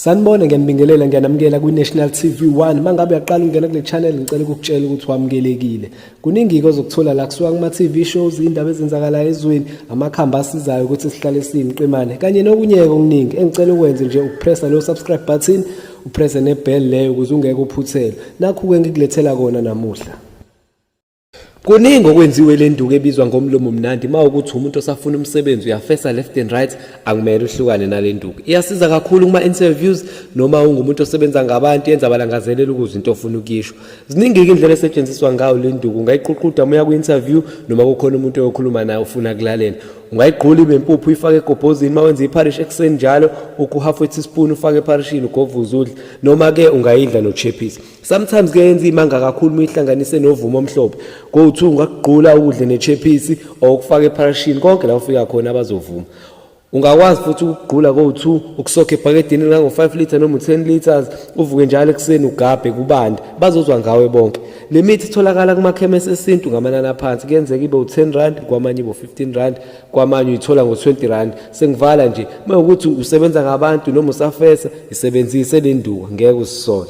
Sanibona, ngiyanibingelela, ngiyanamukela kwi-National TV 1. Mangabe uyaqala ungena kule channel, ngicela ukukutshela ukuthi wamukelekile. Kuningi-ke ozokuthola la, kusuka kuma-TV shows, iy'ndaba ezenzakalayo ezweni, amakhambi asizayo ukuthi sihlale siyimiqemane, kanye nokunye-ke okuningi. Engicela ukwenze nje ukupressa lo subscribe button, upresse ne-bell leyo ukuze ungeke uphuthelwe. Nakhu-ke ngikulethela kona namuhla. Kuningi okwenziwe le nduku ebizwa ngomlomo mnandi. Uma ukuthi umuntu osafuna umsebenzi, uyafesa left and right, akumele uhlukane nale nduku. Iyasiza kakhulu kuma-interviews noma ungumuntu osebenza ngabantu, yenza balangazelela ukuzwa into ofuna ukuyisho. Ziningi-ke indlela esetshenziswa ngayo le nduku. Ungayiququda uma uya kwi-interview noma kukhona umuntu oyokhuluma naye ufuna kulalela. Ungayigqula ibe impuphu, uyifake egobhozini uma wenza ipharishi ekuseni njalo, ukhu half teaspoon ufake epharishini, ugovuze udle, noma-ke ungayidla nochephisi. Sometimes ke yenza imanga kakhulu uma uyihlanganise novumo omhlophe. Go to ungakugqula ukudle nechephisi or ukufaka epharishini, konke la ufika khona abazovuma. Ungakwazi futhi ukugqula ko-2, ukusokha ebhakedini kango-5 litre noma u-10 liters, uvuke njalo ekuseni ugabhe kubande, bazozwa ngawe bonke. Le mithi itholakala kumakhemesi esintu ngamanani aphansi, kuyenzeka ibe u-10 rand, kwamanye ibe u-15 rand, kwamanye uyithola ngo-20 rand. Sengivala nje, uma ukuthi usebenza ngabantu noma usafesa, isebenzise le nduku, ngeke uzisole.